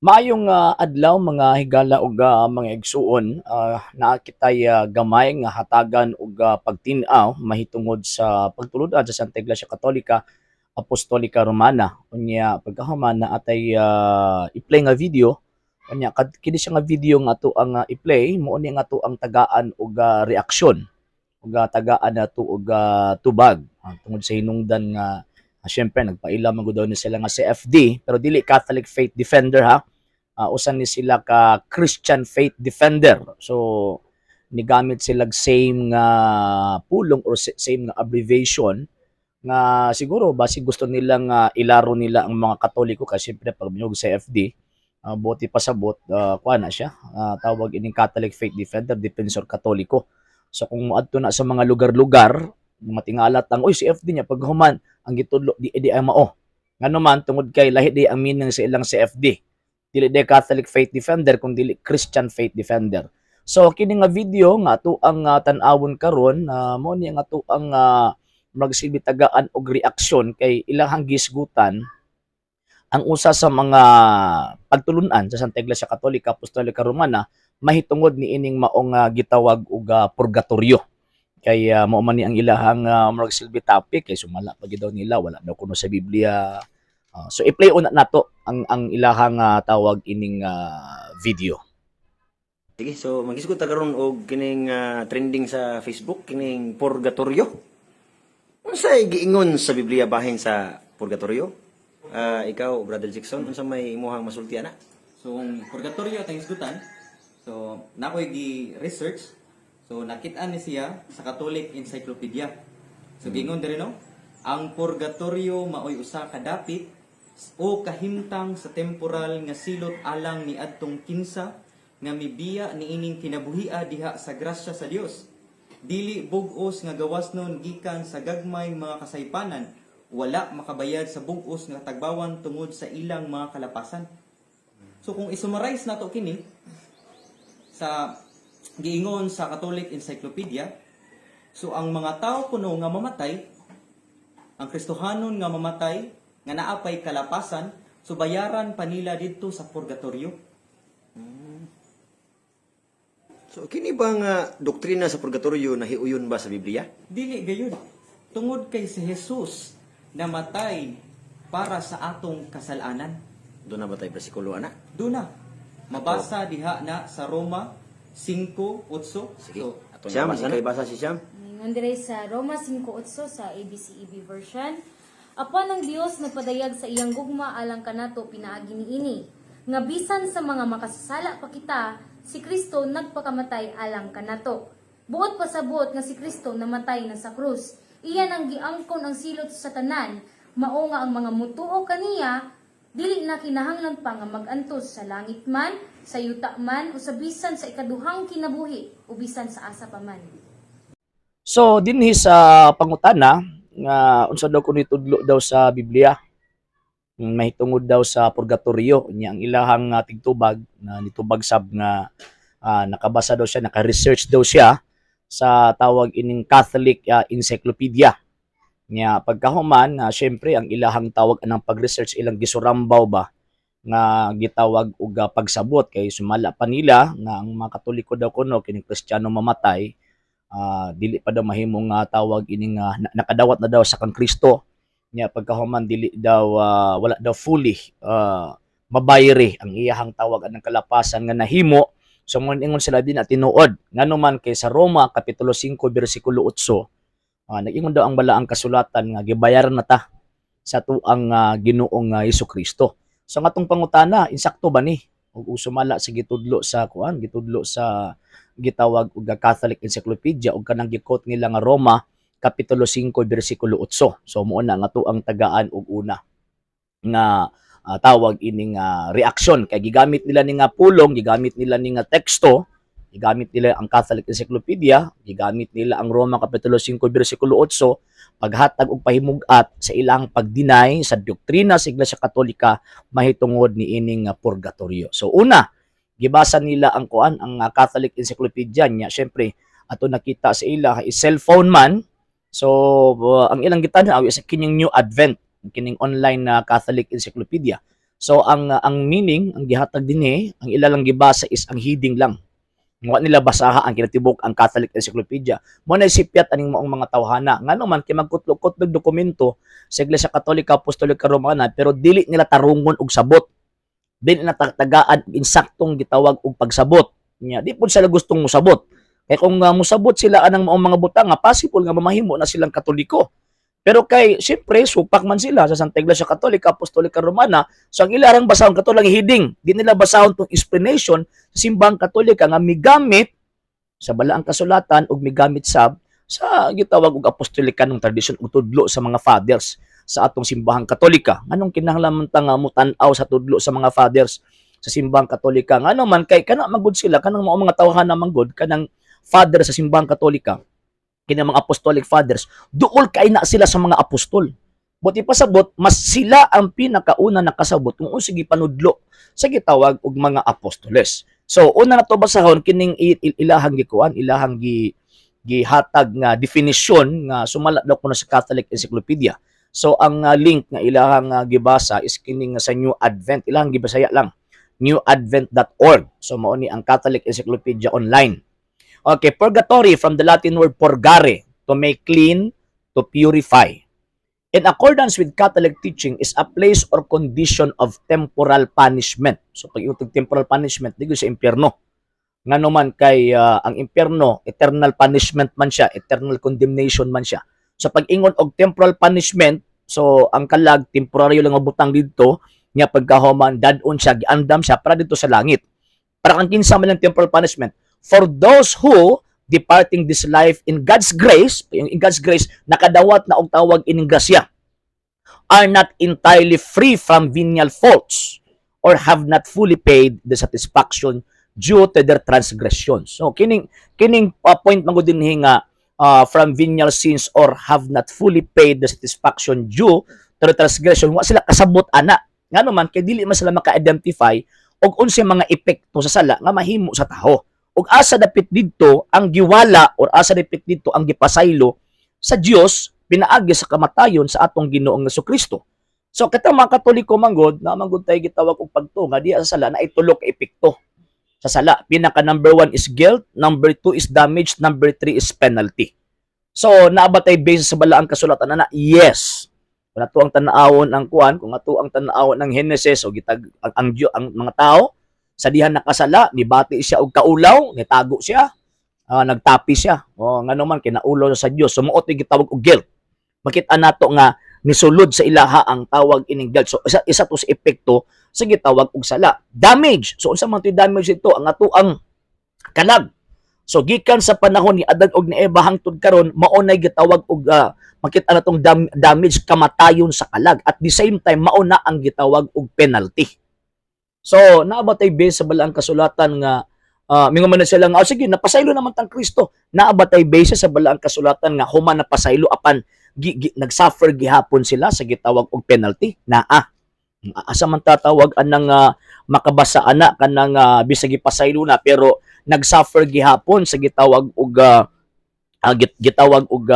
Maayong adlaw, mga higala ug mga igsuon, naa kitay gamay nga hatagan og pagtin-aw mahitungod sa pagtulud-an sa Santa Iglesia Katolika Apostolika Romana. Unya pagkahuman naa tay i-play nga video. Unya kini siya nga video nga ato ang i-play, mao ni nga ato ang tagaan og reaksyon ug tagaan nato og tubag tungod sa hinungdan nga syempre nagpaila man gud daw ni sila nga CFD, pero dili Catholic Faith Defender ha, usa ni sila ka Christian Faith Defender. So nigamit sila same nga pulong or same nga abbreviation nga siguro basi gusto nilang ilaro nila ang mga Katoliko, kasi syempre pag minog CFD, buot ipasabot, kuan na siya, tawag ining Catholic Faith Defender, Defensor Katoliko. So kung moadto na sa mga lugar-lugar, matingalat ang "Oy, CFD niya," paghuman ang gitudlo di di ay mao. Ngano man, tungod kay lahi di ang meaning sa ilang CFD, dili di Catholic Faith Defender kung dili Christian Faith Defender. So kini nga video nga ato ang tan-awon karon, mao ni nga ato ang magsilbi tagaan og reaksyon kay ilahang gisgutan ang usa sa mga pagtulunan sa Santa Iglesia Katolika Apostolika Romana mahitungod ni ining maong gitawag og purgatorio, kay mao man ni ang ilahang magsilbi topic, kay sumala pa gyud daw nila wala daw kuno sa Biblia. So i-play una nato ang ilahang tawag ining video. Sige, so maghisgot ta karon og kining trending sa Facebook, kining purgatorio. Unsay giingon sa Biblia bahin sa purgatorio? Ikaw, Brother Jackson, unsa may imuhang masulti ana? So, ang purgatorio atong hisgutan. So, nakoy gi-research. So, nakit-an ni siya sa Catholic Encyclopedia. So, giingon diri, no, ang purgatorio maoy usa ka dapit o kahimtang sa temporal nga silot alang ni adtong kinsa nga mibiya niining kinabuhia diha sa grasya sa Dios. Dili bug-os nga gawasnon gikan sa gagmay mga kasaypanan, wala makabayad sa bug-os nga katagbawan tungod sa ilang mga kalapasan. So kung isummarize nato kini sa giingon sa Catholic Encyclopedia, so ang mga tao kuno nga mamatay, ang Kristohanon nga mamatay nga naa pay kalapasan, so bayaran pa nila didto sa purgatorio. So kini ba nga doktrina sa purgatorio nahiuyon ba sa Biblia? Dili gayud. Tungod kay si Jesus namatay para sa atong kasalanan. Duna ba tay bersikulo ana? Duna. Mabasa diha na sa Roma 5:8. Sige. So, Atong Siyam, ikay basa si Siyam. Ingon dire sa Roma 5:8 sa ABCEB version. Apan ang Dios nagpadayag sa iyang gugma alang kanato pinaagi niini, nga bisan sa mga makasasala pa kita, si Kristo nagpakamatay alang kanato. Buot pasabot nga si Kristo namatay na sa krus. Iya nang giangkon ang silot sa tanan, mao nga ang mga mutuo kaniya dili na kinahanglan pa nga mag-antos sa langit man, sa yuta man, o sa bisan sa ikaduhang kinabuhi, o bisan sa asa pa man. So dinhi sa pangutana nga unsa daw kuno itudlo daw sa Biblia mahitungod daw sa purgatorio niya, ang ilahang tigtubag na nitubag sab nga nakabasa daw siya, naka-research daw siya sa tawag ining Catholic Encyclopedia niya. Pagkahuman, syempre ang ilahang tawag anang pag-research, ilang gisurambaw ba nga gitawag og pagsabot, kay sumala pa nila nga ang mga Katoliko daw kuno, kining Kristiyano mamatay, dili pa daw mahimong tawag ining nakadawat na daw sa kang Kristo niya. Pagkahuman dili daw, wala daw fully mabayri ang iyahang tawag anang kalapasan nga nahimo. So mo ingon sila di na tinuod, ngano man kay sa Roma kapitulo 5 bersikulo 8, nag-ingon daw ang balaang kasulatan nga gibayaran na ta sa tuang Ginoong Hesus Kristo. So nga atong pangutana, insakto ba ni ug sumala sa gitudlo sa kuan, gitudlo sa gitawag og Catholic Encyclopedia ug kanang gi-quote nila nga Roma kapitulo 5 bersikulo 8? So mo na nga ang tagaan og una nga tawag ining reaksyon, kay gigamit nila ni nga pulong, gigamit nila ni nga teksto, gigamit nila ang Catholic Encyclopedia, gigamit nila ang Roma kapitulo 5 bersikulo 8 paghatag og pahimug-at sa ilang pag-deny sa doktrina sa Iglesia Katolika mahitungod ni ining purgatorio. So una, gibasa nila ang kuan, ang Catholic Encyclopedia niya. Syempre ato nakita sa ila is cellphone man. So ang ilang gitan-aw is kining New Advent, kining online na Catholic Encyclopedia. So ang meaning ang gihatag dinhi, ang ila lang gibasa is ang heading lang. Wa nila basaha ang kinatibuk ang Catholic Encyclopedia. Mo na sipyat aning maong mga tawhana. Ngano man kay magkutlok-kutlog dokumento sa Iglesia Katolika Apostolika Romana, pero dili nila tarungon og sabot. Dili na tagaan insaktong gitawag og pagsabot. Nya di pud sila gustong musabot. Kay kung musabot sila anang maong mga butang nga possible nga mamahimo na silang Katoliko. Pero kay siyempre supak man sila sa Santa Iglesia Katolika Apostolika Romana, so ang ilarang basahon kato lang heading. Di nila basahon tong explanation sa Simbahang Katolika nga migamit sa Balaang Kasulatan ug migamit sab sa gitawag og apostolikanong tradisyon ug tudlo sa mga fathers sa atong Simbahang Katolika. Nganong kinahanglan man ta nga mutan-aw sa tudlo sa mga fathers sa Simbahang Katolika? Ngano man kay kana magud sila, kanang mao mga tawhana manggod, kanang father sa Simbahang Katolika, kini mga apostolic fathers, duol kay na sila sa mga apostol. Buti pasabot, mas sila ang pinakauna nakasabot kung unsa gipanudlo sa gitawag og mga apostoles. So una na to basahon kining ilahang gikuan, ilahang gihatag nga definition nga sumala daw kuno sa Catholic Encyclopedia. So ang link nga ilahang gibasa is kining sa New Advent, ilahang gibasaya lang, newadvent.org. So mao ni ang Catholic Encyclopedia online. Okay, purgatory, from the Latin word purgare, to make clean, to purify. In accordance with Catholic teaching, is a place or condition of temporal punishment. So pag itong temporal punishment, di sa impyerno. Ngano man kay ang impyerno, eternal punishment man siya, eternal condemnation man siya. So pag ingon og temporal punishment, so ang kalag temporaryo lang ang butang didto, nga pagkahuman dad-on siya, giandam siya para dito sa langit. Para kang kinsa man ang temporal punishment for those who, departing this life in God's grace, in God's grace, nakadawat na og tawag ining grasya, are not entirely free from venial faults or have not fully paid the satisfaction due to their transgressions. So kining kining point man gud dinhi nga from venial sins or have not fully paid the satisfaction due to the transgression, wa sila kasabot ana. Ngano man kay dili man sila maka-identify og unsay mga epekto sa sala nga mahimo sa tawo. Ug asa dapit didto ang giwala or asa dapit didto ang gipasaylo sa Dios pinaagi sa kamatayon sa atong Ginoong Kristo. So kita mga Katoliko manggod, na manggod tayo gitawag og pagtuo nga diya sa sala na tulo ka epekto sa sala. Pinaka number one is guilt, number two is damage, number three is penalty. So naa ba tay base sa Balaang Kasulatan ana? Yes. Kung ato ang tan-awon ang kuan, kung ato ang tan-awon ang Genesis o gitag ang mga tao sa dihan nakasala, nibati siya og kaulaw, nitago siya, nagtapi siya. O ngano man kinaulo sa Dios. So mao gitawag og guilt. Makita nato nga nisulod sa ilaha ang tawag ining guilt. So isa to sa epekto sa gitawag og sala. Damage. So unsa man to'y damage ito? Ang ato ang kalag. So gikan sa panahon ni Adan og ni Eva hangtod karon, mao nay gitawag og makita natong damage, kamatayon sa kalag. At the same time, mao na ang gitawag og penalty. So naa ba tay base sa Balaang Kasulatan nga mingon man na sila nga, "Oh, sige, napasaylo naman tang Kristo"? Naa ba tay base sa Balaang Kasulatan nga human napasaylo apan nagsuffer gihapon sila sa gitawag og penalty? Naa. Asa man tatawag anang makabasa ana kanang bisag gipasaylo na pero nagsuffer gihapon sa gitawag og gitawag og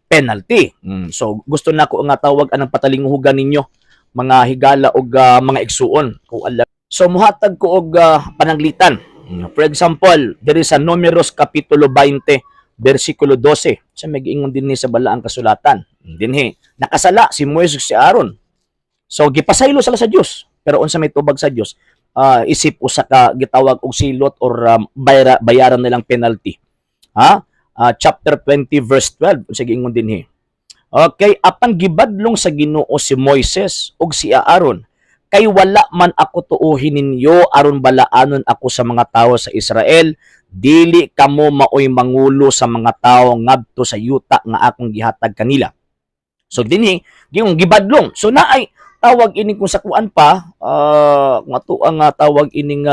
penalty? So gusto na ko nga tawag anang patalinguhugan ninyo, mga higala og mga igsuon kung alam. So muhatag ko og pananglitan. For example, diri sa Numeros kapitulo 20 bersikulo 12. Sa may giingon dinhi sa Balaang Kasulatan. Dinhi nakasala si Moises ug si Aaron. So gipasaylo sila sa Dios. Pero unsa may tubag sa Dios? Isip usa ka gitawag og silot or bayaran nilang penalty. Ha? Chapter 20 verse 12, unsa giingon dinhi? Okay, apan gibadlong sa Ginoo si Moises ug si Aaron, "Kay wala man ako tuohin ninyo aron balaanon ako sa mga tawo sa Israel, dili kamo maoy mangulo sa mga tawo ngadto sa yuta nga akong gihatag kanila." So dinhi ging gibadlong. So naay tawag ini kung sa kuan pa, kung ato ang tawag ining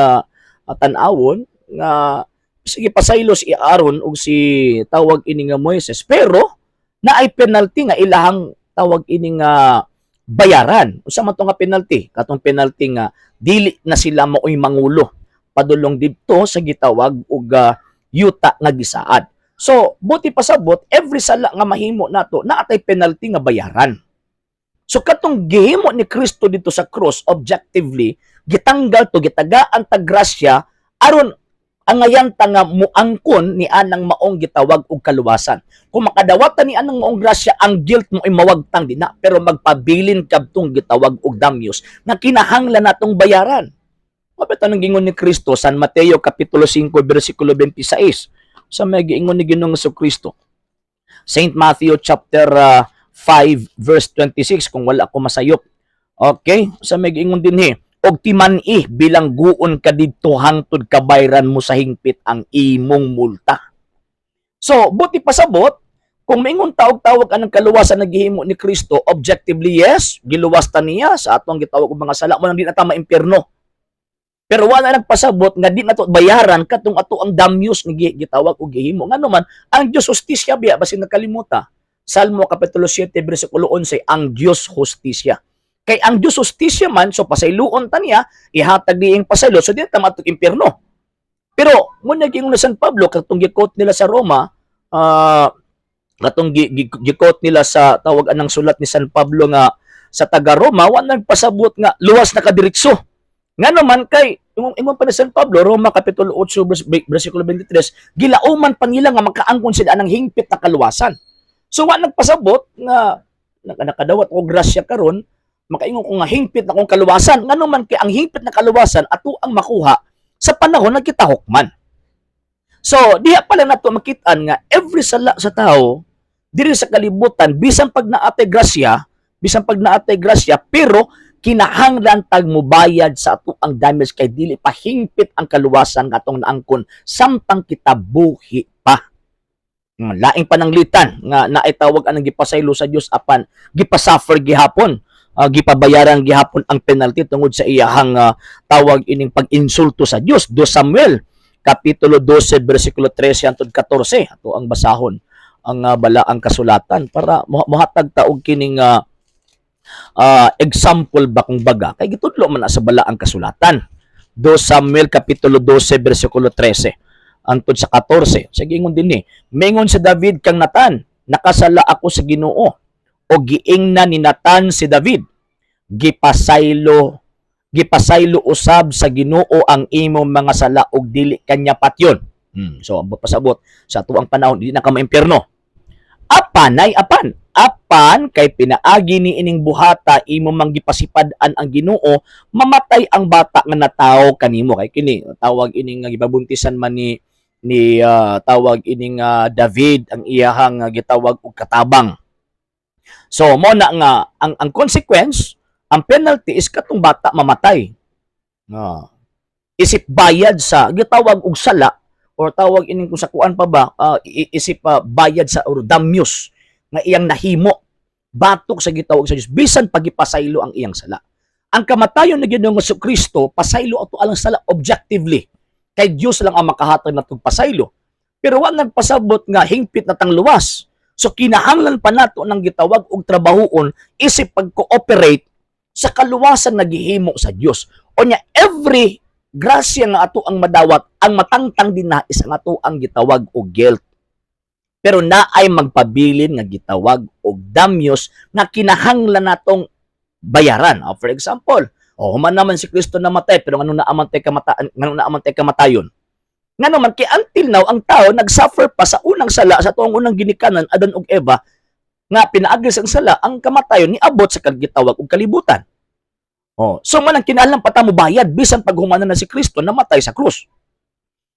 tan-awon nga sige pasaylo si Aaron ug si tawag ini nga Moises, pero naay penalty nga ilahang tawag ini nga bayaran. Unsa man to nga penalty? Katong penalty nga dili na sila maoy mangulo padulong didto sa gitawag og yuta nga gisaad. So, buti pasabot, every sala nga mahimo nato, naatay penalty nga bayaran. So katong gihimo ni Kristo dito sa cross, objectively, gitanggal to, gitagaan ta grasya aron angayan ta nga muangkon ni anang maong gitawag og kaluwasan. Kung makadawatan ni anang maong grasya, ang guilt mo ay mawagtang dinha, pero magpabilin kadtong gitawag og damyos nga kinahanglan natong bayaran. Mapit ang gingon ni Kristo, San Mateo kapitulo 5 bersikulo 26. Sa may giingon ni Ginoong Kristo. Saint Matthew chapter 5 verse 26, kung wala ako masayop. Okay, sa may giingon dinhi, og timan-i, bilangguon ka didto hangtod kabayran mo sa hingpit ang imong multa. So, buti pasabot, kung maingon tawag tawag anang kaluwasan na gihimo ni Kristo, objectively yes, giluwas ta niya sa atong gitawag og mga sala mo nang di na ta maimpierno. Pero wala nagpasabot nga di na to bayaran katong ato ang damyos nga gitawag og gihimo. Ngano man, ang Dios hustisya biya, basin nakalimuta. Salmo kapitulo 7 bersikulo 11, ang Dios hustisya. Kay ang Dios hustisya man, so pasayloon ta niya, ihatag diing pasaylo, so di ta maadtog impyerno. Pero mo naging na San Pablo katong gi-quote nila sa Roma, katong gi-quote nila sa tawag anang sulat ni San Pablo nga sa taga Roma, wa nagpasabot nga luwas na kadiretso. Ngano man kay imong imong pa ni San Pablo, Roma kapitulo 8 bersikulo 23, gilauman pa nila nga makaangkon sila ng hingpit na kaluwasan. So wa nagpasabot nga nakadawat og grasya karon, makaingon ko nga hingpit na akong kaluwasan. Ngano man kay ang hingpit na kaluwasan ato ang makuha sa panahon nga kita hukman. So diha pala nato makitaan nga every sala sa tao diri sa kalibutan, bisan pag naatay grasya, bisan pag naatay grasya, pero kinahanglan tag mobayad sa ato ang damage kay dili pa hingpit ang kaluwasan nga atong naangkon samtang kita buhi pa. Laing pananglitan nga naitawag anang gipasaylo sa Dios, apan gipasuffer gihapon, gipabayaran gihapon ang penalty tungod sa iyahang tawag ining pag-insulto sa Dios. 2 Samuel kapitulo 12 bersikulo 13 hangtod 14, ato ang basahon ang balaang kasulatan para mohatag ta og kining example ba kung baga, kay gitudlo man na sa balaang kasulatan. 2 Samuel kapitulo 12 bersikulo 13 hangtod sa 14. Sige, ingon din ni, mingon si David kang Nathan, "Nakasala ako sa Ginoo." O giingna ni Nathan si David, "Gipasaylo, gipasaylo usab sa Ginoo ang imong mga sala ug dili kanya patyon." So ambot pasabot sa tuang panahon di na ka maimpierno. Apan ay apan apan kay pinaagi ni ining buhata imo mang gipasipad-an ang Ginoo, mamatay ang bata nga natawo kanimo. Kay kini tawag ining nga gibabuntisan man ni tawag ining David ang iyahang gitawag og katabang. So mo na nga ang consequence, ang penalty is katong bata mamatay. Nga isip bayad sa gitawag og sala or tawag ining kung sa kuan pa ba, isip bayad sa or damyos nga iyang nahimo batok sa gitawag sa Dios bisan pagipasaylo ang iyang sala. Ang kamatayon ni Ginoong Kristo, pasaylo ato alang sala objectively. Kay Dios lang ang makahatag natong pasaylo. Pero wa nagpasabot nga hingpit na tang luwas. So kinahanglan pa nato ng gitawag og trabahoon isip pag-cooperate sa kaluwasan nga gihimo sa Dios. O nya every grasya nga ato ang madawat, ang matangtang din na is ang ato ang gitawag og guilt. Pero naay magpabilin nga gitawag og damyos nga kinahanglan natong bayaran. Oh, for example, oh, human naman si Kristo namatay, pero ngano naa man tay kamatayon, ngano naa man tay kamatayon? Ngano man kay until now ang tao nagsuffer pa sa unang sala sa tuong unang ginikanan, Adan ug Eva, nga pinaagi sa sala ang kamatayon niabot sa kagitawag og kalibutan. Oh, so man ang kinahanglan pa ta mo bayad bisan pag humana na si Kristo namatay sa krus.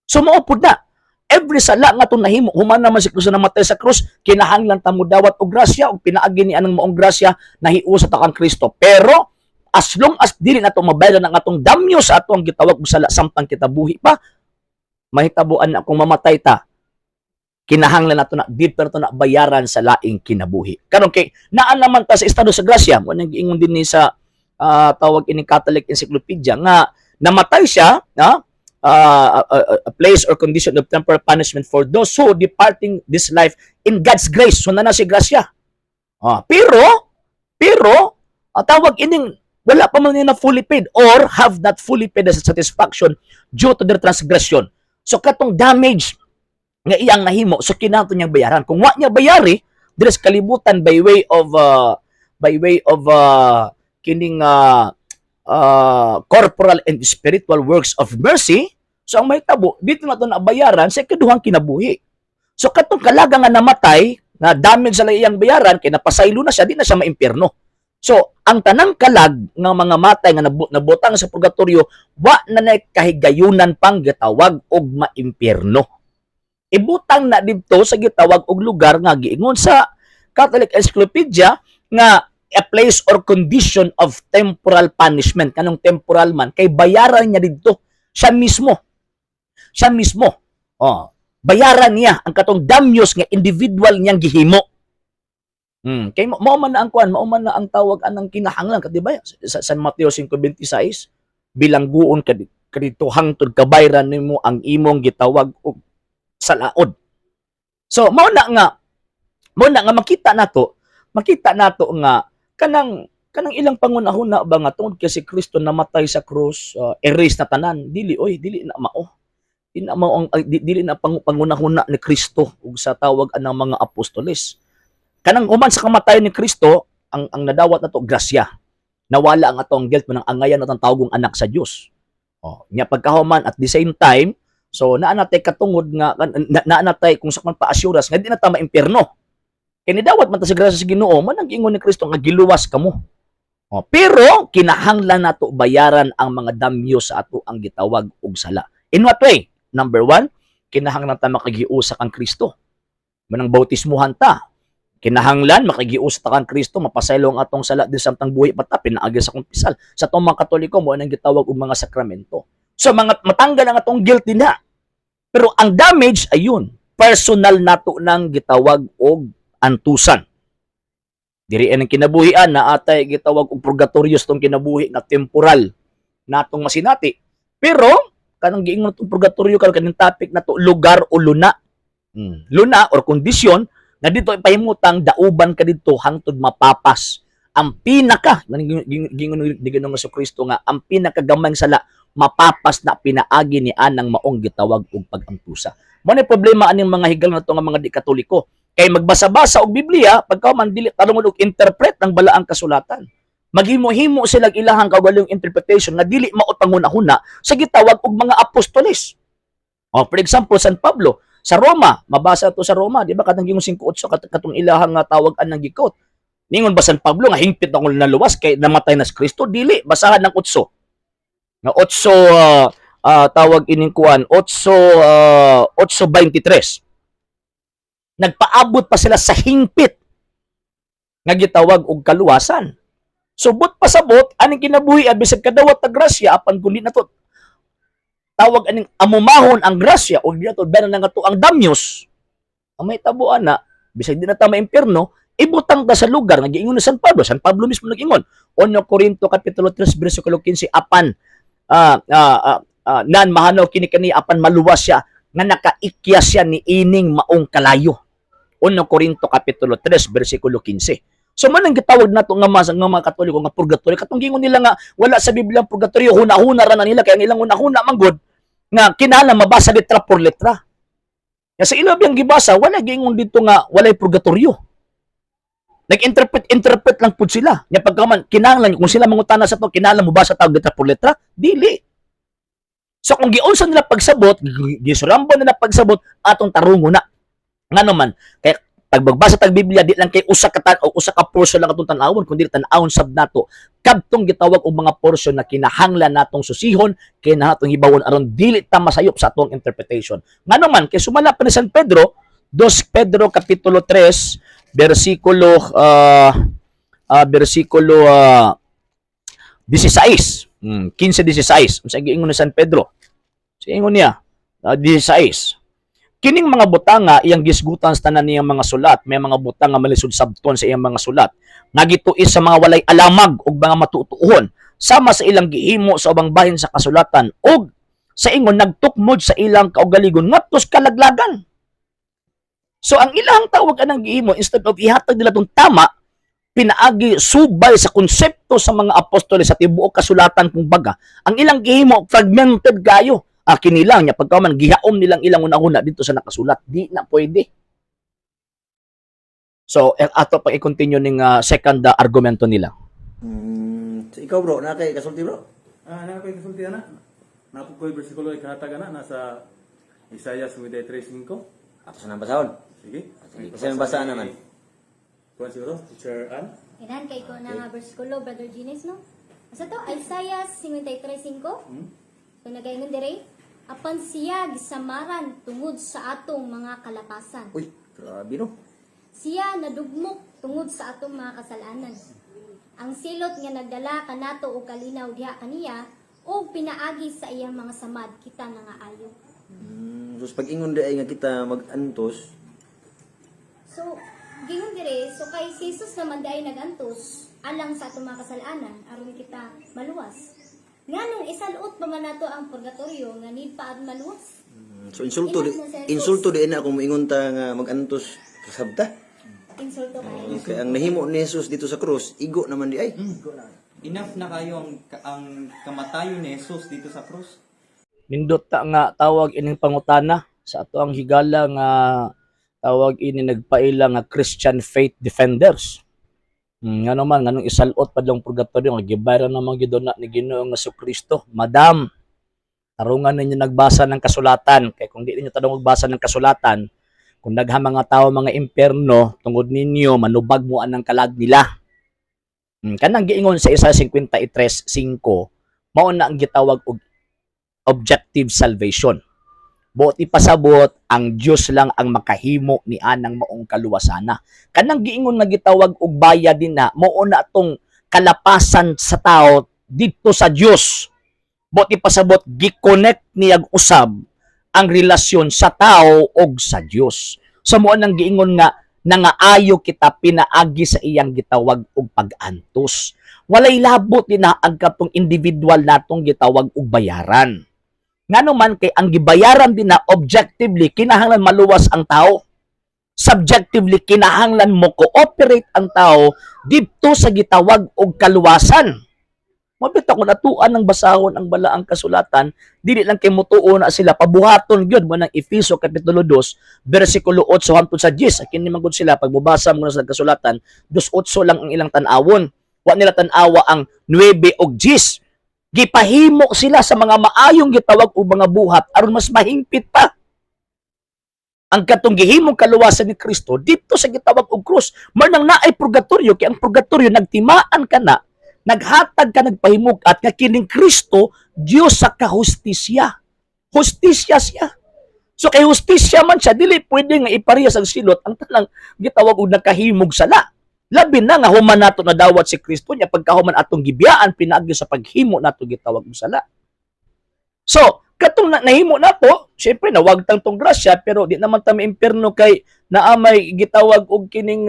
So maupod na every sala nga atong nahimo human naman si Kristo namatay sa krus, kinahanglan ta mo dawat og grasya ug pinaagi ni anang maong grasya nahiusa ta kang Kristo. Pero as long as dili nato mabayaran ang atong damyo sa atong gitawag og sala samtang kita buhi pa, mahitabuan na kung mamatay ta, kinahanglan nato na di pero na bayaran sa laing kinabuhi. Karon kay naa naman ta sa estado sa grasya, mo nang giingon din ni sa tawag ini Catholic Encyclopedia nga namatay siya, a place or condition of temporal punishment for those who departing this life in God's grace. So na si grasya. Pero tawag ining wala pa man nila fully paid or have not fully paid the satisfaction due to their transgression. So katong damage nga iyang nahimo, so kinahanglan niyang bayaran. Kung wa niya bayari diri sa kalibutan by way of by way of kining corporal and spiritual works of mercy. So ang mahitabo dito na to nabayaran sa ikaduhang kinabuhi. So katong kalaga nga namatay na damage sa iyang bayaran kay napasaylo na siya, di na siya maimpierno. So ang tanang kalag nga mga matay nga nabutang sa purgatorio, wa na nay kahigayunan pang gitawag og maimpierno. Ibutang na didto sa gitawag og lugar nga giingon sa Catholic Encyclopedia nga a place or condition of temporal punishment. Kanong temporal man kay bayaran niya didto siya mismo, siya mismo. Oh, bayaran niya ang katong damyos nga individual niyang gihimo. Kay mao man na ang kuan, mao man na ang tawag anang kinahanglan ka, di ba? Sa San Mateo 5:26, bilangguon ka kadto hangtod kabayran nimo ang imong gitawag og sa laod. So mao na nga makita nato nga kanang kanang ilang pangunahuna ba nga tungod kay si Kristo namatay sa krus, erase na tanan. Dili oy, dili na mao. Di na mao ang ay, dili na pangunahuna ni Kristo ug sa tawag anang mga apostoles. Kanang human sa kamatayon ni Kristo, ang nadawat nato grasya. Nawala ang atong guilt mo nang angayan natong tawgong anak sa Dios. Oh, nya pagkahuman, at the same time, so naa natay katungod nga naa natay kung sa man pa-assurance nga di na ta maimpierno. Kay nidawat man ta sa grasya sa Ginoo, man ang giingon ni Kristo nga giluwas kamo. Oh, pero kinahanglan nato bayaran ang mga damyo sa ato ang gitawag og sala. In what way? Number one, kinahanglan ta makagiusa kang Kristo. Manang bautismuhan ta. Kinahanglan makagiusa ta kang Kristo, mapasaylo ang atong sala din samtang buhi pa ta pinaagi sa kumpisal. Sa atong mga Katoliko, mo nang gitawag og mga sakramento. So mga matanggal ang atong guilty na. Pero ang damage ayun, personal nato nang gitawag og antusan. Diri ang kinabuhian na atay gitawag og purgatorio tong kinabuhi nga temporal natong masinati. Pero kanang giingon tong purgatorio karon, kaning topic nato, lugar o luna. Luna or kondisyon nga dito ipahimutang dauban ka didto hangtod mapapas. Ang pinaka giingon ni Ginoong Kristo nga ang pinakagamay sala mapapas na pinaagi ni anang maong gitawag og pag-antusa. Mo ni problema aning mga higal na to nga mga di Katoliko. Kay magbasa-basa og Biblia, pagka man dili tarungon og interpret ang balaang kasulatan. Maghimo-himo sila ilahang kaugalingong interpretation nga dili mao pangunahuna sa gitawag og mga apostoles. Oh, for example, San Pablo sa Roma, mabasa to sa Roma, di ba, katong gingon 5:8 katong ilahang nga tawag anang gikot. Ningon ba San Pablo nga hingpit akong naluwas kay namatay na si Kristo? Dili, basahan ng 8. Nga 8 tawag ining kuan 8 8:23. Nagpaabot pa sila sa hingpit nga gitawag og kaluwasan. Subot pasabot aning kinabuhi, bisag kadawat ta grasya, apan kun di nato tawag aning amumahon ang grasya o di nato bayaran nga to ang damyos, ang may tabuan na bisag di na ta maimpierno, ibutang ta sa lugar nga giingon ni San Pablo. San Pablo mismo nag-ingon, 1 Corinto kapitulo 3 bersikulo 15, apan nan mahanaw kini kani apan maluwas siya nga nakaikya siya ni ining maong kalayo. 1 Corinto kapitulo 3 bersikulo 15. So man ang gitawag nato nga mas nga mga Katoliko nga purgatory, katong giingon nila nga wala sa Biblia ang purgatorio, huna-huna ra na nila, kay ang ilang huna-huna manggod nga kinahanglan mabasa letra por letra. Nga sa ila biyang gibasa, wala giingon dito nga walay purgatorio. Nag-interpret interpret lang pud sila. Nya pagkaman kinahanglan kung sila mangutana sa to, kinahanglan mo basa tawag letra por letra, dili. So kung giunsa nila pagsabot, gisurambon nila pagsabot, atong tarungo na. Ngano man, kay pag magbasa tag Biblia, di lang kay usa ka tan o usa ka portion lang atong tan-awon, kundi tan-awon sab nato kadtong gitawag og mga portion na kinahanglan natong susihon, kinahanglan natong hibawon aron dili ta masayop sa atong interpretation. Ngano man kay sumala pa ni San Pedro, 2 Pedro kapitulo 3 bersikulo bersikulo 16. 15:16. Unsa giingon ni San Pedro? Sa ingon niya, 16. Kining mga butanga iyang gisgutan sa tanan niyang mga sulat, may mga butanga malisod sabton sa iyang mga sulat. Nga gituis sa mga walay alamag ug mga matutuhon, sama sa ilang gihimo sa ubang bahin sa kasulatan ug sa ingon nagtukmod sa ilang kaugaligon ngadto sa kalaglagan. So ang ilang tawag anang gihimo, instead of ihatag nila tong tama pinaagi subay sa konsepto sa mga apostoles sa tibuok kasulatan kung baga, ang ilang gihimo fragmented kayo. Ah, kini lang niya pagkaman gihaom nilang ilang una-una dito sa nakasulat, di na pwede. So ato pa i-continue ning second argumento nila. So ikaw, bro, na kay kasulti, bro? Ah, na ko'y kasulti ana. Napo ko'y bersikulo ikahatag ana nasa Isaiah 53:5. Ato sa nang basahon. Sige. Sige, kasi ang basaan naman. Kuan siguro, Teacher Ann. Ilan kay ko na nga bersikulo, Brother Gines, no? Asa to? Isaiah 53:5. So nagaingon dire, apan siya gisamaran tungod sa atong mga kalapasan. Uy, grabe, no? Siya nadugmok tungod sa atong mga kasalanan. Ang silot nga nagdala kanato og kalinaw diha kaniya og pinaagi sa iyang mga samad kita nangaayo. So pag-ingon di ay nga kita mag-antos, So, gingon dire, so kay si Jesus naman di ay nagantos alang sa atong mga kasalanan aron kita maluwas. Nganong isalot pa man nato ang purgatorio nga need pa at maluwas? So insulto di, Enough na sa Jesus. insulto di na kung moingon ta nga mag-antos sabta. Insulto kayo. Okay, ang nahimo ni Jesus dito sa krus, igo naman di ay. Enough na kayo ang kamatayon ni Jesus dito sa krus. Nindot ta nga tawag ining pangutana sa ato ang higala nga tawag ini nagpaila nga Christian faith defenders. Ngano man nganong isalot padlong purgatorio nga gibayran naman gyud na ni Ginoong Kristo. Madam, tarungan ninyo nagbasa ng kasulatan kay kung di ninyo tarungan magbasa ng kasulatan, kung daghan mga tao mga impierno tungod ninyo manubag mo anang kalag nila. Kanang giingon sa Isaiah 53:5 mao na ang gitawag og objective salvation. Buot ipasabot, ang Dios lang ang makahimo ni anang maong kaluwasana. Kanang giingon nga gitawag og bayad din na, mao na atong kalapasan sa tao didto sa Dios. Buot ipasabot, gi-connect niyag usab ang relasyon sa tao og sa Dios. So mao nang giingon nga nangaayo kita pinaagi sa iyang gitawag og pag-antos. Walay labot din na ang katong individual natong gitawag og bayaran. Ngano man kay ang gibayaran din na objectively kinahanglan maluwas ang tao. Subjectively kinahanglan mo cooperate ang tao didto sa gitawag og kaluwasan. Mabita kung atuan ng basahon ang balaang kasulatan, dili lang kay mutuo na sila pabuhaton gyud mo ng Efeso kapitulo 2 bersikulo 8 hangtod sa 10. Akin ni man gud sila pag mobasa mo na sa kasulatan, 2:8 lang ang ilang tan-awon. Wa nila tan-awa ang 9 og 10. Gipahimo sila sa mga maayong gitawag o mga buhat aron mas mahingpit pa ang katong gihimong kaluwasan ni Kristo dito sa gitawag og krus. Man nang naay purgatorio kay ang purgatorio nagtimaan ka na, naghatag ka, nagpahimug at nga kining Kristo Dios sa kahustisya. Hustisya siya. So kay hustisya man siya, dili pwede nga iparehas ang silot ang tanang gitawag og nakahimog sala. Labi na nga human nato nadawat si Kristo nya pagkahuman atong gibiyaan pinaagi sa paghimo nato gitawag og sala. So, katong nahimo nato, syempre nawagtang tong grasya pero di naman ta maimpierno kay naa may gitawag og kining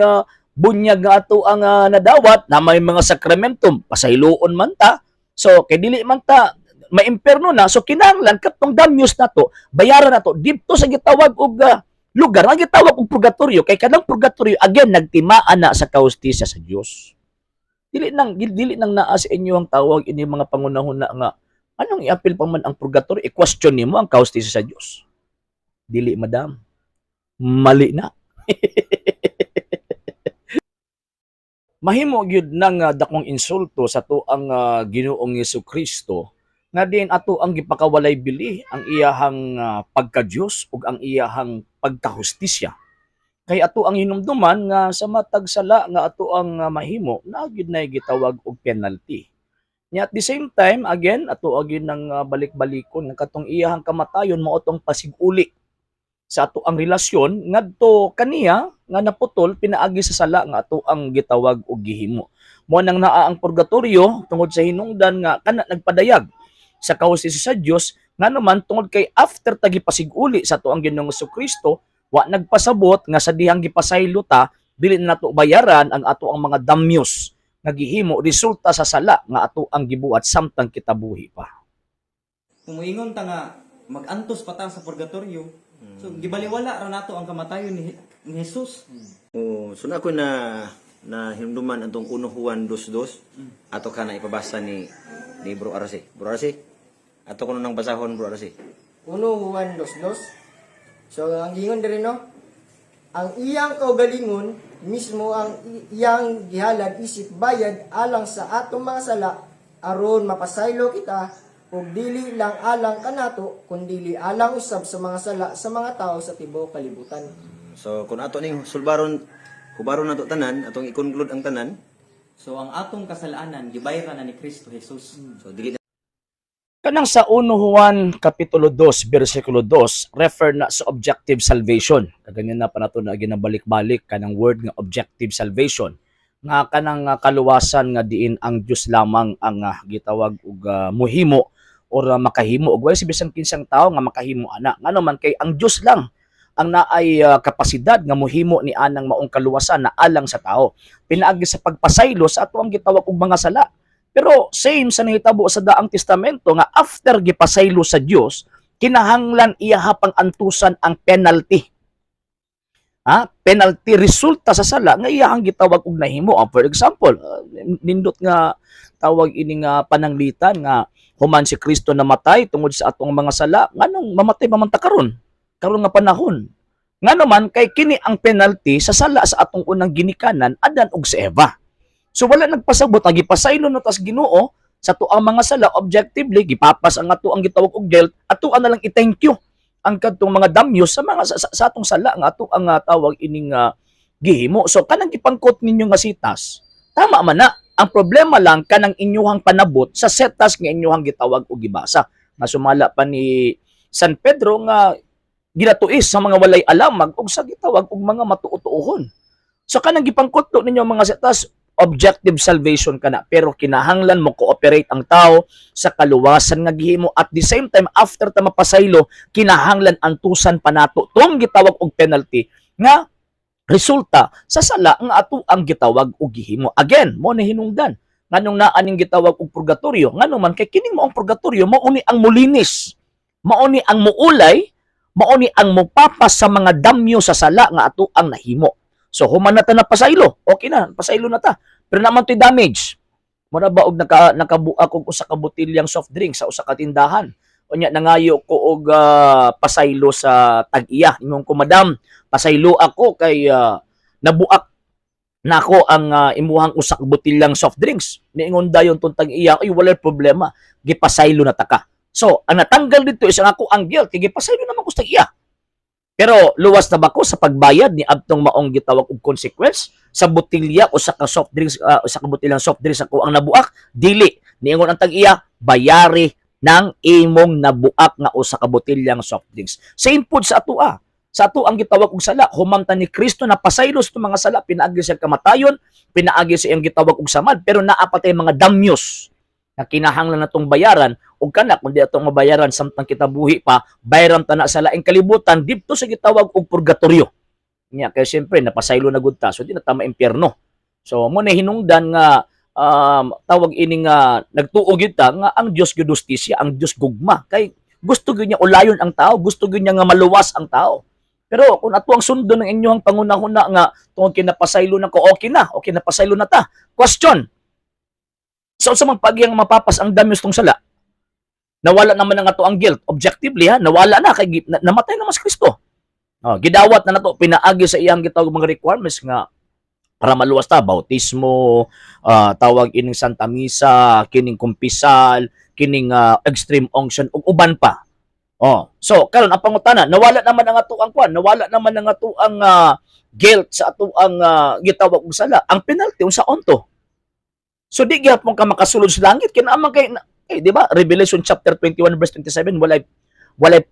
bunyag nga ato ang nadawat, na may mga sakramentum, pasayloon man ta. So, kay dili man ta maimpierno na, so kinahanglan katong damyos nato, bayaran nato didto sa gitawag og lugar nga gitawag og purgatorio kay kanang purgatorio again nagtimaan na sa kahustisya sa Dios. Dili nang naa sa inyo ang tawag ini mga pangunahon na nga anong iapil pa man ang purgatorio, i-question nimo ang kahustisya sa Dios. Dili, madam. Mali na. Mahimo gyud nang dakong insulto sa tuang Ginoong Kristo nga diin ato ang gipakawalay bili ang iyahang pagka-Dios ug ang iyahang pagkahustisya. Kay ato ang hinumduman nga sa matag sala nga ato ang mahimo naa gyud nay gitawag og penalty. Nya at the same time again ato gyud nang balik-balikon nga katong iyahang kamatayon mao tong pasiguli sa ato ang relasyon ngadto kaniya nga naputol pinaagi sa sala nga ato ang gitawag og gihimo. Mo nang naa ang purgatorio tungod sa hinungdan nga kana nagpadayag sa kahustisya sa Dios, ngano man tungod kay after ta gipasiguli sa ato ang Ginoong Kristo, wa nagpasabot nga sa dihang gipasaylo ta dili na nato bayaran ang ato ang mga damyos nga gihimo resulta sa sala nga ato ang gibuhat samtang kita buhi pa. Kung moingon ta nga mag-antos pa ta sa purgatorio, so gibaliwala ra nato ang kamatayon ni Jesus. Oh, so na ako na na hinumduman atong 1 Juan 2:2 ato ka na ipabasa ni Bro Arce. Bro Arce, ato kuno nang basahon, Bro Arce. 1 Juan 2:2. So ang gingon diri, no. Ang iyang kaugalingon mismo ang iyang gihalad isip bayad alang sa atong mga sala aron mapasaylo kita, ug dili lang alang kanato kundili alang usab sa mga sala sa mga tao sa tibuok kalibutan. So kung ato ning sulbaron, hubaron nato tanan, atong i-conclude ang tanan. So ang atong kasalanan gibayran na ni Kristo Jesus. So dili Kanang sa 1 Juan kapitulo 2 bersikulo 2, refer na sa objective salvation. Kaganyan na pa nato na ginabalik-balik kanang word nga objective salvation, nga kanang kaluwasan nga diin ang Dios lamang ang gitawag og muhimo or makahimo, ug wala si bisan kinsang tawo nga makahimo ana. Ngano man kay ang Dios lang ang naay kapasidad nga muhimo ni anang maong kaluwasan na alang sa tao pinaagi sa pagpasaylo sa ato ang gitawag og mga sala. Pero same sa nahitabo sa Daang Testamento nga after gipasaylo sa Dios, kinahanglan iya pang antusan ang penalty. Ha? Penalty resulta sa sala nga iyahang gitawag og nahimo. For example, nindot nga tawag ini nga pananglitan nga human si Kristo namatay tungod sa atong mga sala, nganong mamatay pa man ta karon? Karon nga panahon. Ngano man kay kini ang penalty sa sala sa atong unang ginikanan, Adan ug si Eva. So wala nagpasabot ang gipasaylo na tas Ginoo sa tuang mga sala objectively, gipapas ang ato ang gitawag og guilt, ato na lang i-thank you ang kadtong mga damyos sa mga sa atong sala nga ato ang tawag ining gihimo. So kanang gipangkot ninyo nga sitas, tama man na. Ang problema lang, kanang inyuhang panabot sa setas nga inyuhang gitawag og gibasa. Nga sumala pa ni San Pedro nga ginatuis sa mga walay alamag og sa gitawag og mga matuotuohon. So kanang gipangkutlo ninyo mga setas, objective salvation kana, pero kinahanglan mo cooperate ang tao sa kaluwasan nga gihimo. At the same time, after ta mapasaylo, kinahanglan antusan pa nato tong gitawag og penalty nga resulta sa sala nga ato ang gitawag og gihimo. Again, mo ni hinungdan nganong naa ning gitawag og purgatorio. Ngano man kay kining maong purgatorio, mao ni ang mulinis, mao ni ang muulay, mao ni ang mupapas sa mga damyo sa sala nga ato ang nahimo. So human na ta na pasaylo, okay na, pasaylo na ta, pero naman to'y damage. Mura ba og nakabuak og usa ka botilyang soft drink sa usa ka tindahan. Unya nangayo ko og pasaylo sa tag-iya. Ingon ko, "Madam, pasaylo ako kay nabuak nako ang imuhang usa ka botilyang soft drinks." Niingon dayon tong tag-iya, "Ay, walay problema, gipasaylo na ta ka." So, ang natanggal dito is ang ako ang guilt kay gipasaylo naman ko sa tag-iya. Pero luwas na ba ko sa pagbayad ni adtong maong gitawag og consequence sa botilya o sa ka soft drinks, sa ka botilyang soft drinks ako ang nabuak? Dili. Niingon ang tag-iya, "Bayari ng imong nabuak nga usa ka botilyang soft drinks." Same pod sa atoa. Sa ato ang gitawag og sala, human ta ni Kristo na pasaylo sa mga sala pinaagi sa kamatayon, pinaagi sa iyang gitawag og samad, pero naa pa tay mga damyos na kinahanglan natong bayaran. Ug kana kung di atong mabayaran samtang kita buhi pa, bayaran ta na sa laing kalibutan didto sa gitawag og purgatorio. Nya kay siyempre napasaylo na gud ta, so di na ta maimpyerno. So mo na hinungdan nga tawag ini nga nagtuo gyud ta nga ang Dios gyud hustisya, ang Dios gugma, kay gusto gyud niya ulayon ang tao, gusto gyud niya nga maluwas ang tao. Pero kung ato ang sundon ng inyong pangunahuna nga tungod kinapasaylo na ko, okay na, okay na, pasaylo na ta. Question: sa unsa man pagyang mapapas ang damyos tong sala? Nawala naman ang ato ang guilt. Objectively ha, nawala na kay namatay naman si Kristo. Oh, gidawat na nato pinaagi sa iyang gitawag mga requirements nga para maluwas ta: bautismo, tawag ining Santa Misa, kining kumpisal, kining extreme unction ug uban pa. Oh, so karon ang pangutana, nawala naman ang ato ang kwan, nawala naman ang ato ang guilt sa ato ang gitawag og sala. Ang penalty, unsa unto? So di gyapon ka makasulod sa langit kinaman kay eh, di ba? Revelation chapter 21 verse 27, walay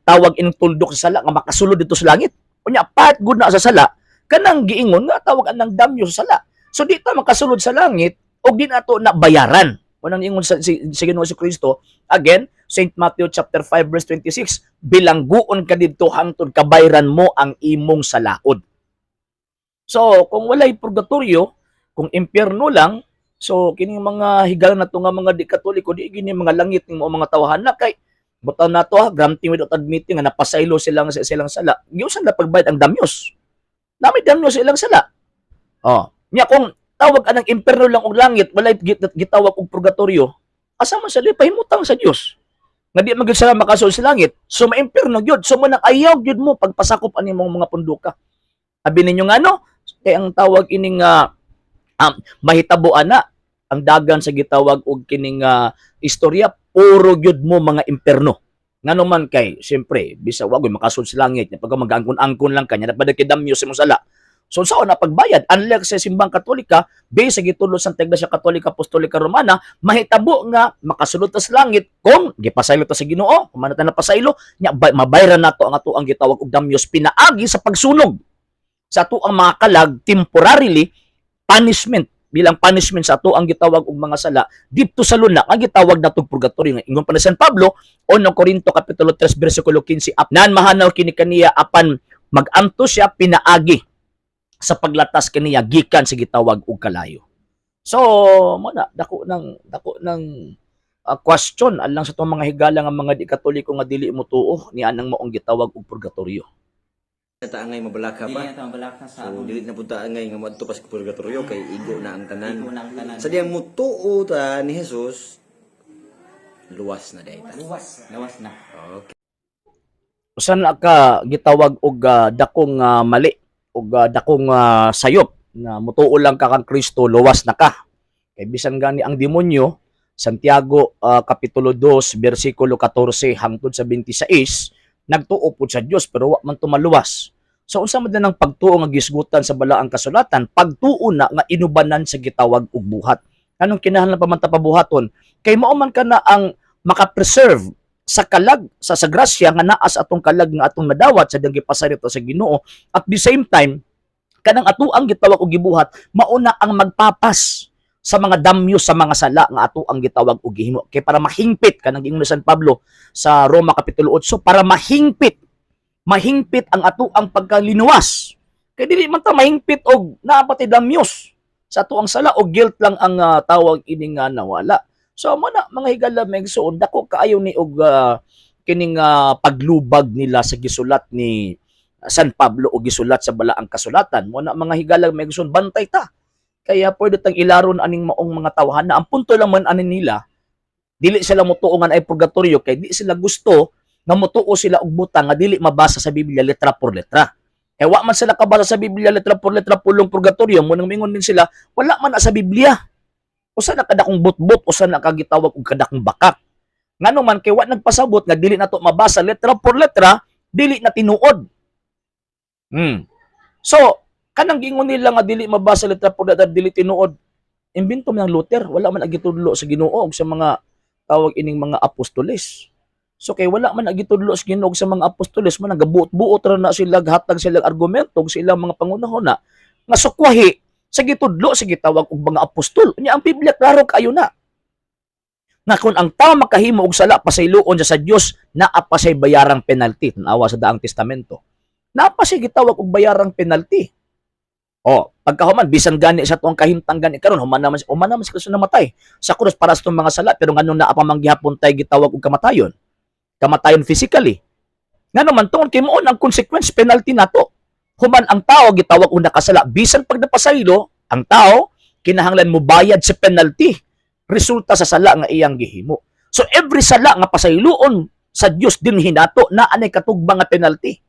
tawag ining tuldok sa sala nga makasulod dito sa langit. Unya part gud na sa sala kanang giingon nga tawag anang damyo sa sala. So di ta makasulod sa langit og di nato na bayaran. Unang ingon sa si Ginoo si Kristo, again, St. Matthew chapter 5 verse 26, bilangguon ka didto hangtod kabayran mo ang imong salaod. So, kung walay purgatorio, kung impyerno lang, so kining mga higala na to nga mga di Katoliko, di gini mga langit ng mga tawahan na kay butaw na to ha, granting without admitting nga napasaylo silang sa silang sala. Giusan na pagbayad ang damyos. Nami damyos sa ilang sala. Oh, nya kung tawag anang impyerno lang og langit, walay gitawag og purgatorio, asa man sa pahimutang sa Dios nga di man gyud sila makasulod sa langit? So maimpyerno gyud. So mo nang ayaw gyud mo pagpasakop ani mong mga punduka. Abi ninyo ngano? Kay ang tawag ining mahitabo ana ang dagan sa gitawag og kining istorya, puro gyud mo mga imperno. Ngano man kay siyempre bisa wa gyud makasud sa langit pag mag-angkon-angkon lang kanya dapat kidamyo sa imong sala. So sa na pagbayad, unlike sa Simbang Katolika, base sa gitudlo sa Iglesia Katolika Apostolika Romana, mahitabo nga makasulod ta sa langit kung gipasaylo ta sa Ginoo, kung ta napasaylo, nya mabayran nato ang ato ang gitawag og damyos pinaagi sa pagsunog sa ato ang mga kalag, temporarily punishment, bilang punishment sa ato ang gitawag og mga sala didto sa luna ang gitawag natong purgatorio. Nga ingon pa ni San Pablo, 1 Corinto kapitulo 3 bersikulo 15, nan mahanaw kini kaniya apan magantos siya pinaagi sa paglatas kaniya gikan sa gitawag og kalayo. So mo na dako ng question alang sa atong mga higala nga mga di Katoliko nga dili mo tuo ni anang maong gitawag og purgatorio. Ta angay mabalaka Dili pa. na ta mabalaka sa So atong dili na pud ta angay nga moadto pa sa purgatorio kay igo na ang tanan. Igo na ang tanan. Sa diyang mutuo ta ni Jesus, luwas na diay ta. Luwas. Lawas na. Okay. Usa na ka gitawag og dakong mali og dakong sayop na mutuo lang ka kang Kristo, luwas na ka. Kay bisan gani ang demonyo, Santiago kapitulo 2 bersikulo 14 hangtod sa 26, nagtuo pud sa Dios pero wa man tumaluwas. So unsa man din ang pagtuo nga gisgutan sa Balaang Kasulatan? Pagtuo na nga inubanan sa gitawag og buhat. Anong kinahanglan pa man ta pabuhaton? Kay mao man kana ang maka-preserve sa kalag sa grasya nga naa sa atong kalag nga atong nadawat sa diyang gipasaylo sa Ginoo. At the same time, kanang ato ang gitawag og gibuhat, mauna ang magpapas sa mga damyo sa mga sala nga ato ang gitawag og gihimo, kay para mahingpit, kanang giingon ni San Pablo sa Roma kapitulo 8, para mahingpit mahingpit ang ato ang pagkalinuwas, kay dili man ta mahingpit og naa pa tay damyos sa ato ang sala o guilt lang ang tawag ini nga nawala. So mo na, mga higala mga igsoon, dako kaayo ni og kining paglubag nila sa gisulat ni San Pablo o gisulat sa Balaang Kasulatan. Mo na, mga higala mga igsoon, bantay ta. Kaya pwede tang ilaron aning maong mga tawhan na ang punto lang man ani nila, dili sila motuo nga ay purgatorio kay di sila gusto nga motuo sila og butang nga dili mabasa sa Biblia letra por letra. Kay wa man sila kabasa sa Biblia letra por letra pulong purgatorio, mo nang mingon din sila, wala man na sa Biblia. Usa na kadakong butbut, usa na kagitawag og kadakong bakak. Ngano man kay wa nagpasabot nga dili nato mabasa letra por letra, dili na tinuod. So, kanang giingon nila nga dili mabasa letra por letra, dili tinuod. Imbento man ng Luther, wala man agitudlo sa Ginoo og sa mga tawag ining mga apostoles. So kay wala man agitudlo sa Ginoo og sa mga apostoles, man nagabuot-buot ra na sila, hatag sila argumento og sa ilang mga pangunahon na nga sukwahi sa gitudlo sa gitawag og mga apostol. Unya ang Biblia klaro kaayo na. Nga kung ang tao makahimo og sala, pasayloon siya sa Dios, naa pa siya'y bayarang penalty. Tanawa sa Daang Testamento. Naa pa siya'y gitawag og bayarang penalty. O, pagkahuman, bisan gani sa tuang kahimtang gani karon, human naman si Kristo namatay sa krus para sa itong mga sala, pero nganong naa pa man gihapon tay gitawag og kamatayon? Kamatayon physically. Ngano man, tungod kay mao ang consequence penalty nato. Human ang tao gitawag og nakasala, bisan pag napasaylo, ang tao kinahanglan mo bayad sa penalty resulta sa sala nga iyang gihimo. So every sala nga pasayloon sa Dios dinhi nato, naa nay katugbang nga penalty.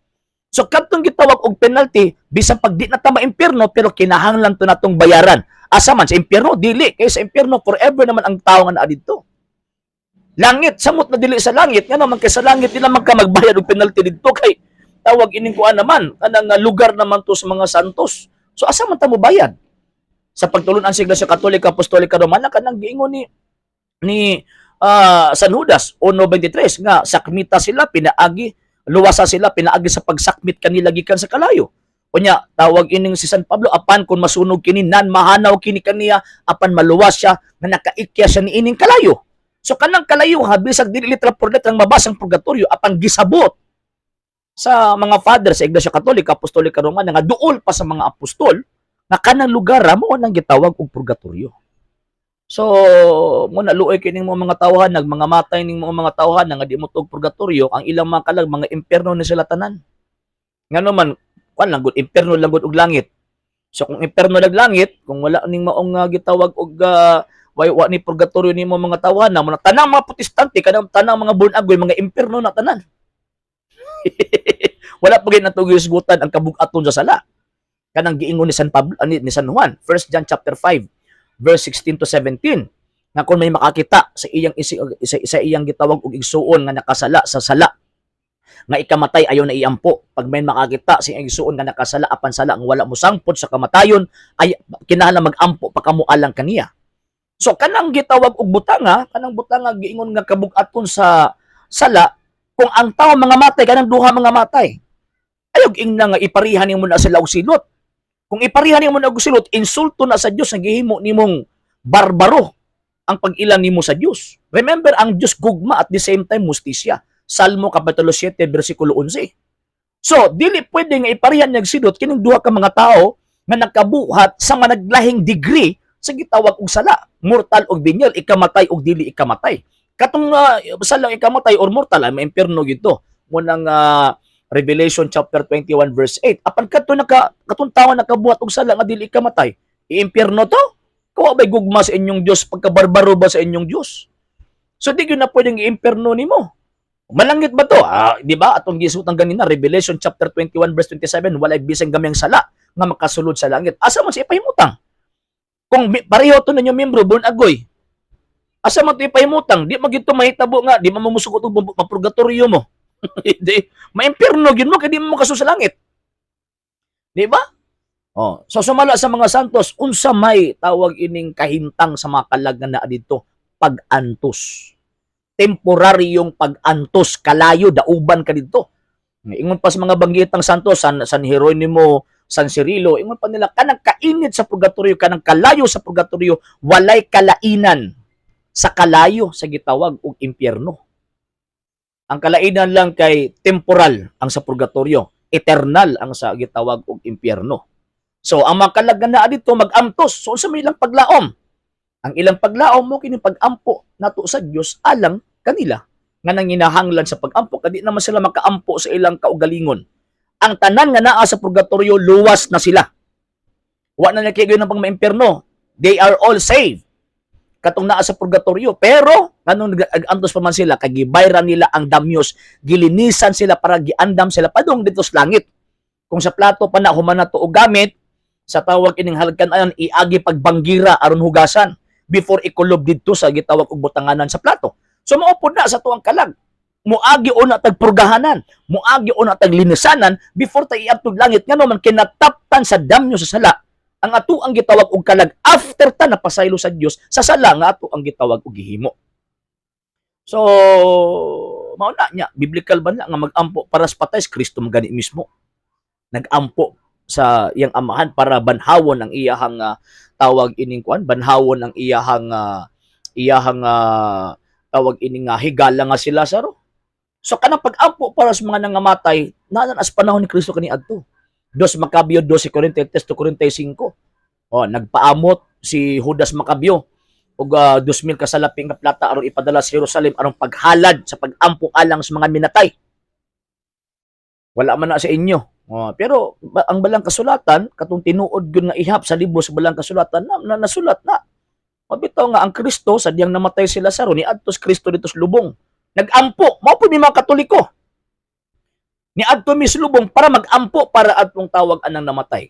So kadtong gitawag og penalty, bisan pag di na ta maimpierno, pero kinahanglan to natong bayaran. Asa man sa impyerno? Dili, kay sa impyerno forever naman ang tao nga naa didto. Langit, samot na dili sa langit, ngano man kay sa langit di naman ka magbayad og penalty didto kay tawag ining kuan naman, kanang lugar naman to sa mga santos. So asa man ta mo bayad? Sa pagtulunan sa Iglesia Katolika Apostolika Romana, kanang giingon ni San Judas 1:23 nga sakmita sila pinaagi, luwasa sila pinaagi sa pagsakmit kanila gikan sa kalayo. Unya tawag ining si San Pablo, apan kung masunog kini, nan mahanaw kini kaniya apan maluwas siya nga nakaikya siya niining kalayo. So kanang kalayo ha, bisag dili literal por letra ang mabasang purgatorio, apan gisabot sa mga father sa Iglesia Katolika Apostolika Romana nga duol pa sa mga apostol nga kanang lugar ra mo nang gitawag og purgatorio. So, mo na, luoy kining mga tawhan, nag mga matay ning mga tawhan nga di mo tuog purgatorio, ang ilang mga kalag mga impierno ni sila tanan. Ngano man, kuan lang gud, impierno lang gud og langit. So kung impierno lag langit, kung wala ning maong gitawag og way wa ni purgatorio nimo mga tawhan na, mo na tanang mga Protestante, kanang tanang mga born again, mga impierno na tanan. Wala pa gyud nato gisgutan ang kabug-aton sa sala. Kanang giingon ni San Pablo, ni San Juan, 1 John chapter 5 verse 16 to 17, nga kung may makakita sa iyang sa iyang gitawag og igsuon nga nakasala sa sala nga ikamatay, ayo na iampo. Pag may makakita sa iyang igsuon nga nakasala apan sala nga wala mo sangpot sa kamatayon, ay kinahanglan magampo pa kamo alang kaniya. So kanang gitawag og butanga, kanang butanga giingon nga kabug-aton sa sala, kung ang tao mga matay, kanang duha mga matay. Ayog ingna nga iparihan nimo na sila og silot. Kung iparihan nimo na og silot, insulto na sa Dios nga gihimo nimong barbaro ang pag-ilan nimo sa Dios. Remember, ang Dios gugma, at the same time hustisya. Salmo kapitulo 7 bersikulo 11. So, dili pwede nga iparihan niyag silot kining duha ka mga tao nga nakabuhat sa managlahing degree sa gitawag og sala, mortal og venial, ikamatay og dili ikamatay. Katong salang ikamatay or mortal ay maimpierno gito. Munang Revelation chapter 21 verse 8. Apan kadto naka katong tawo nakabuhat og sala nga dili ikamatay, iimpierno to? Kawa ba'y gugma sa inyong Dios? Pagkabarbaro ba sa inyong Dios? So di gyud na pwedeng iimpierno nimo. Malangit ba to? Ah, di ba? Atong gisutan ganina, Revelation chapter 21 verse 27, walay bisang gamyang sala nga makasulod sa langit. Asa man siya ipahimutang? Kung pareho to ninyo membro, buon agoy. Asa man to ipahimutang? Di man gyud to mahitabo nga, di man mo musugot og mapurgatorio mo. Di, maimpierno gyud mo kay di mo makasulod sa langit. Di ba? Oh, so sumala sa mga santos, unsa may tawag ining kahimtang sa mga kalag nga naa didto? Pag-antos. Temporaryong pag-antos, kalayo, dauban ka didto. Ingon pa sa mga banggitang santos, San Jeronimo, San Cirilo, ingon pa nila, kanang kainit sa purgatorio, kanang kalayo sa purgatorio, walay kalainan sa kalayo sa gitawag og impyerno. Ang kalainan lang kay temporal ang sa purgatorio, eternal ang sa gitawag og impyerno. So ang mga kalag nga naa didto mag-antos. So unsa may ilang paglaom? Ang ilang paglaom mo kini pag-ampo nato sa Dios alang kanila nga nanginahanglan sa pag-ampo, kadi naman sila makaampo sa ilang kaugalingon. Ang tanan nga naa sa purgatorio, luwas na sila. Wa na nakigoy ng pang maimpierno. They are all saved. Katong naa sa purgatorio. Pero nganong nag-antos pa man sila, kay gibayran nila ang damyos, gilinisan sila para giandam sila padung didto sa langit. Kung sa plato pa na human na to og gamit, sa tawag ining halagkan ayon iagi pagbanggira aron hugasan before ikulob didto sa gitawag og butanganan sa plato. So mao pod na sa tuang kalag. Muagi una tag purgahanan, muagi una tag linisanan before ta iabtog langit, ngano man kinataptan sa damyo sa sala ang ato ang gitawag og kalag after ta napasaylo sa Dios sa sala nga ato ang gitawag og gihimo. So mao na nya, biblical ba na nga mag-ampo para sa patay? Si Kristo man gani mismo nag-ampo sa iyang amahan para banhawon ang iyahang tawag ining kuan, banhawon ang iyahang tawag ining higala nga si Lazaro. So kanang pag-ampo para sa mga nangamatay naa na sa panahon ni Kristo kaniadto. Dos Macabeo 12:43 to 45. Oh, nagpaamot si Judas Macabeo og 2,000 ka salaping nga plata aron ipadala sa Jerusalem aron paghalad sa pag-ampo alang sa mga minatay. Wala man na sa inyo. Oh, pero ang balang kasulatan, katong tinuod gyud nga ihap sa libro sa balang kasulatan na nasulat na. Mabitaw nga ang Kristo sa diyang namatay si Lazaro, ni adto si Kristo didto sa lubong. Nagampo, mao pud mi mga Katoliko. Ni adto mi sa lubong para magampo para atong tawag anang namatay.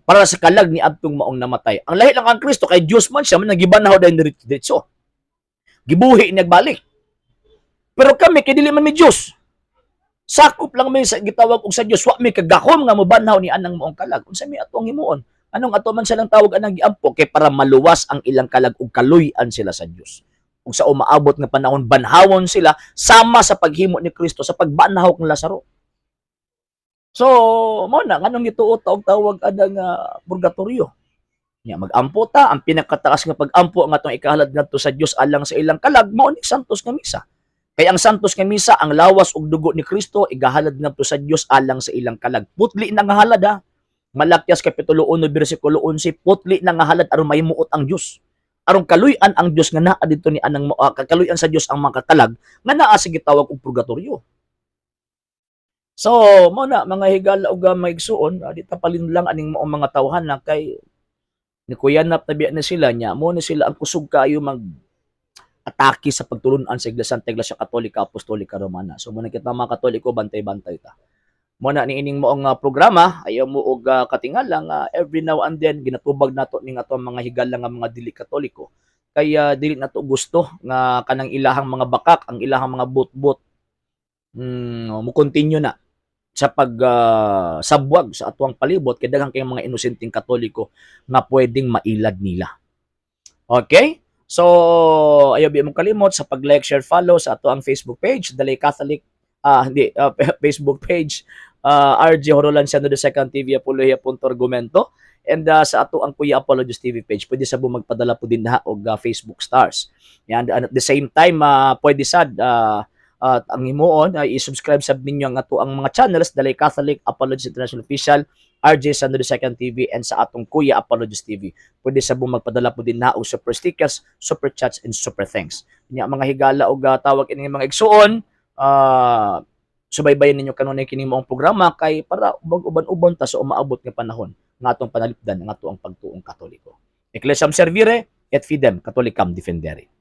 Para sa kalag ni adtong maong namatay. Ang lahi lang ang Kristo kay Dios man siya, man nagibanaw dayon diretso. Gibuhi nagbalik. Pero kami kay dili man mi Dios. Sakop lang may sa gitawag og sa Dios, wa mi kagahom nga mobanhaw ni anang maong kalag. Unsa mi atong himuon? Anong ato man silang tawag anang giampo kay para maluwas ang ilang kalag ug kaluy-an sila sa Dios. Ug sa umaabot nga panahon, banhawon sila sama sa paghimo ni Kristo sa pagbanhaw kang Lazaro. So, mao na nganong gituo ta og tawag anang purgatorio. Nya magampo ta, ang pinakataas nga pag-ampo ang atong ikahalad ngadto sa Dios alang sa ilang kalag mao ni Santos nga Misa. Kay ang Santos nga Misa, ang lawas ug dugo ni Kristo igahalad ngadto sa Dios alang sa ilang kalag. Putli na nga halad ha. Malakyas kapitulo 1 bersikulo 11, putli na nga halad aron mahimuot ang Dios. Aron kaluy-an ang Dios nga naa didto ni anang kaluy-an sa Dios ang mga kalag nga naa sa gitawag og purgatorio. So, mao na mga higala ug mga igsuon, di ta palinlang aning maong mga tawhan na kay ni kuyanap na biya na sila nya mo ni sila ang kusog kaayo mag atake sa pagtulunan sa Iglesia Santa Iglesia Katolika Apostolika Romana. So mo na kita mga Katoliko, bantay-bantay ta. Mo na ni ining maong programa, ayaw mo og katingala nga every now and then ginatubag nato ning atong mga higala nga mga dili Katoliko. Kaya dili nato gusto nga kanang ilahang mga bakak, ang ilahang mga bot-bot mo continue na sa pag sabwag sa atuang palibot kay daghan kayong mga inosenteng Katoliko nga pwedeng mailad nila. Okay? So, ayaw biya mong kalimot sa pag-like, share, follow sa ato ang Facebook page, Dalay Catholic, hindi, Facebook page, RJ Horolan the Second TV, Apologia Punto Argumento, and sa ato ang Kuya Apologist TV page. Pwede sa magpadala po din na og Facebook stars. Yan, and at the same time, pwede sad at ang himuon ay i-subscribe sab ninyo ang ato ang mga channels, Dalay Catholic, Apologist International Official, RJ Sando the Second TV, and sa atong Kuya Apologist TV. Pwede sa magpadala po din na og super stickers, super chats, and super thanks. Nya mga higala og tawag ini mga igsuon, subaybayan ninyo kanunay kini maong programa kay para uban-uban ta sa umaabot nga panahon nga atong panalipdan ang ato ang pagtuong Katoliko. Ecclesiam servire et fidem Catholicam defendere.